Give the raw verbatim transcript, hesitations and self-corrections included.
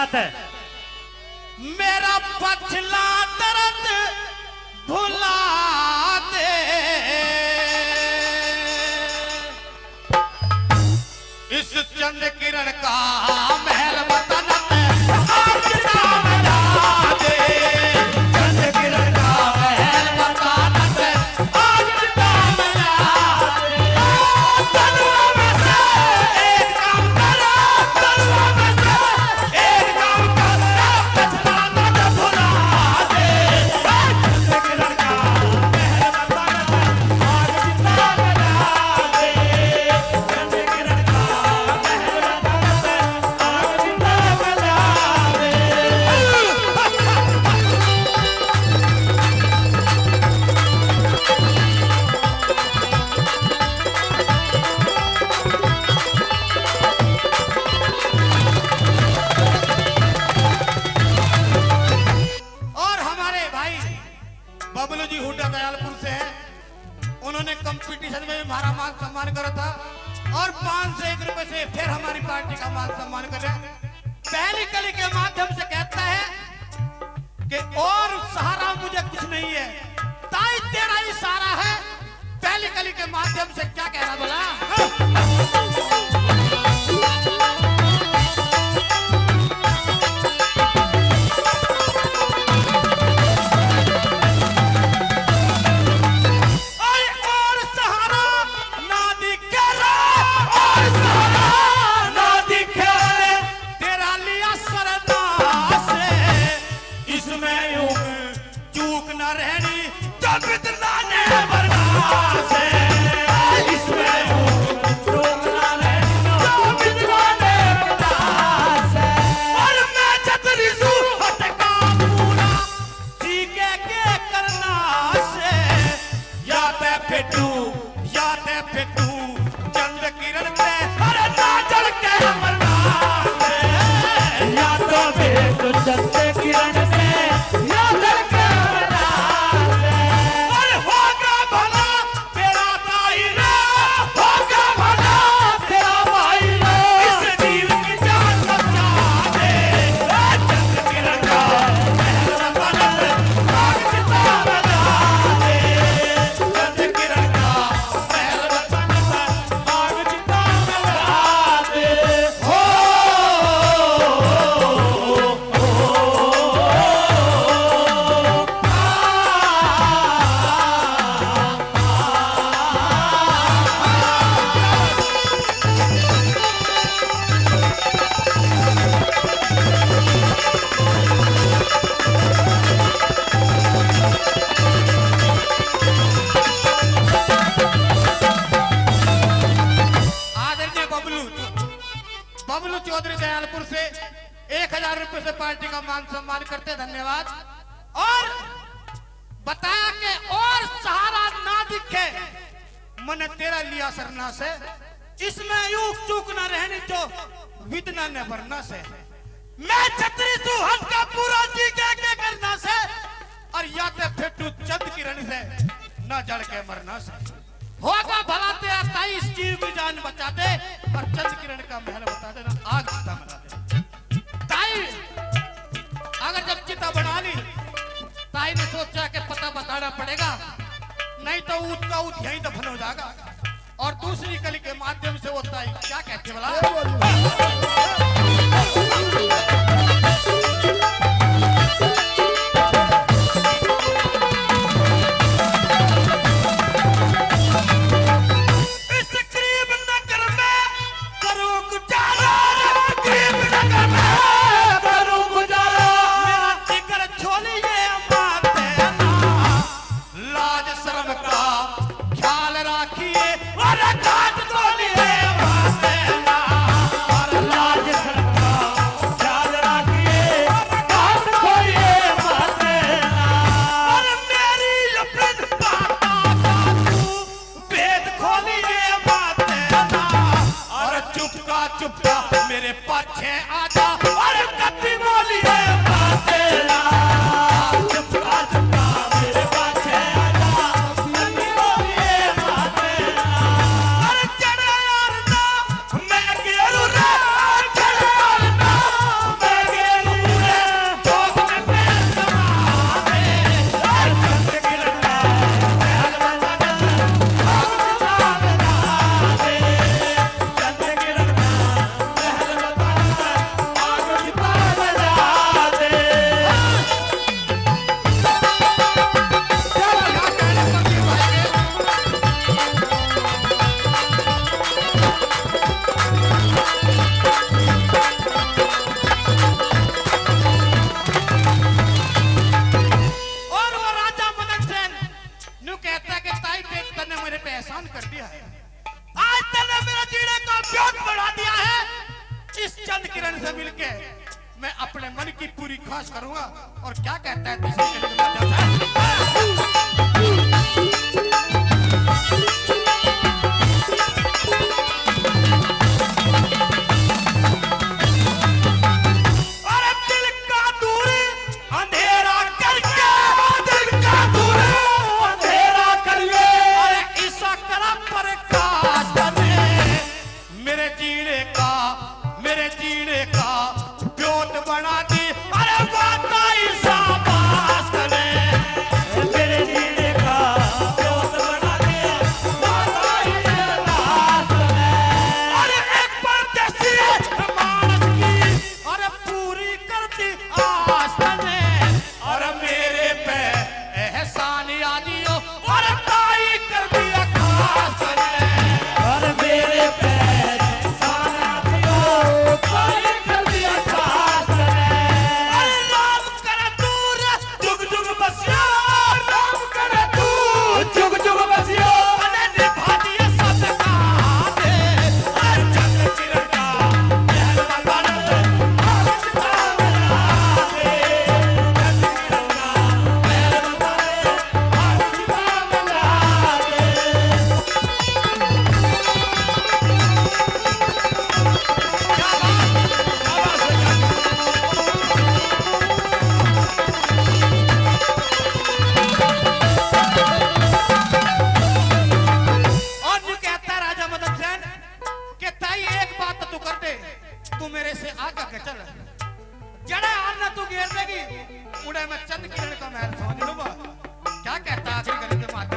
बात है। मेरा पछला दर्द भुला दे। इस चंद किरण का महल बतन पे आज नाम ला दे। चंद किरण का महल बतन पे आज नाम ला दे। तनुआ में से एक काम कर, तनुआ में से एक काम कर, पछताना न भुला दे। चंद किरण का महल बतन पे आज नाम ला दे। और हमारे भाई बबलू जी हुड्डा दयालपुर से हैं, उन्होंने कंपटीशन में भी हमारा मान सम्मान करा था और पाँच सौ एक रुपए से फिर हमारी पार्टी का मान सम्मान कर रहे हैं। पहली कली के माध्यम से कहता है कि और सहारा मुझे कुछ नहीं है, ताई तेरा ही सहारा है। पहली कली के माध्यम से क्या कह रहा बोला? ओए और सहारा ना दिखे रे, और सहारा ना दिखे रे, तेरा लिया सरना से, इसमें यूं चूक ना रहनी, जब इतना ने बर्दाश्त है। इसमें यूं चूक ना रहनी, जब इतना ने बर्दाश्त है। और मैं छतरी सू हटका पूरा, जी के के करना से, या ते फेटू, या ते फेटू, चंद किरण से, अरे ना जल के मरना से। या तो फेटू चंद किरण से, या जल के मरना से। अरे होगा भला तेरा भाई रे, होगा भला तेरा भाई रे। इस जीव की जान बचा दे। ए चंद किरण का महल बतन पे आज चिता बजा दे। चंद किरण का महल बतन पे आज चिता बजा दे। हो। आदरणीय बबलू, बबलू चौधरी दयालपुर से एक हजार रुपए से पार्टी का मान सम्मान करते, धन्यवाद। और बताया कि और सहारा ना दिखे, मने तेरा लिया सरना से, इसमें यूं चूक ना रहनी जो विधना ने भरना से। मैं छतरी सू हट का पूरा जी के के करना से, और या ते फेटू चंद किरण से ना जल के मरना से। होगा भला तेरा ताई इस जीव की जान बचा दे, पर चंद किरण का महल बता देना, आग चिता बना दे। ताई अगर जब चिता बना ली, ताई ने सोचा कि पता बताना पड़ेगा, नहीं तो ऊत का ऊत यहीं दफन हो जाएगा। और दूसरी कली के माध्यम से वो ताई क्या कहती है भला? इस गरीब नगर में करूं गुजारा, गरीब नगर में करूं गुजारा। मेरा जिगर छोलिए माते ना, लाज शर्म का ख्याल राखिए, और घाट छोलिए माते ना, और लाज शर्म का मन की पूरी ख्वाहिश करूंगा। और क्या कहता है तीसरी कली के माध्यम से? अरे दिल का दूर अंधेरा करके, दिल का दूर अंधेरा करके, अरे इसा करा प्रकाश तने मेरे जीने का, मेरे जीने का ब्योत बना दी। अरे वादा ही शाबाश तने, मेरे जीने का ब्योत बना दी। वादा ही शाबाश तने। अरे एक परदेसी मानस की, अरे पूरी कर दी आस तने। अरे मेरे पे एहसान आजियो, अरे ताई कर दिया खास तने। अरे मेरे पे एहसान आजियो, ताई कर दिया खास तने। अरे राम करे तू रे जुग जुग बसियो, राम करे तू जुग जुग बसियो। अरे निभा दिए सबका दे, अरे चंद्र किरण का महल बना दे। और जो कहता है राजा मदन सेन कि ताई एक बात तो तू कर दे, तू मेरे से आगे आगे चल। जड़ा आना तू घेर देगी, उड़े मैं चंद किरण का महल समझ लूंगा। क्या कहता आखिरी गली के माध्यम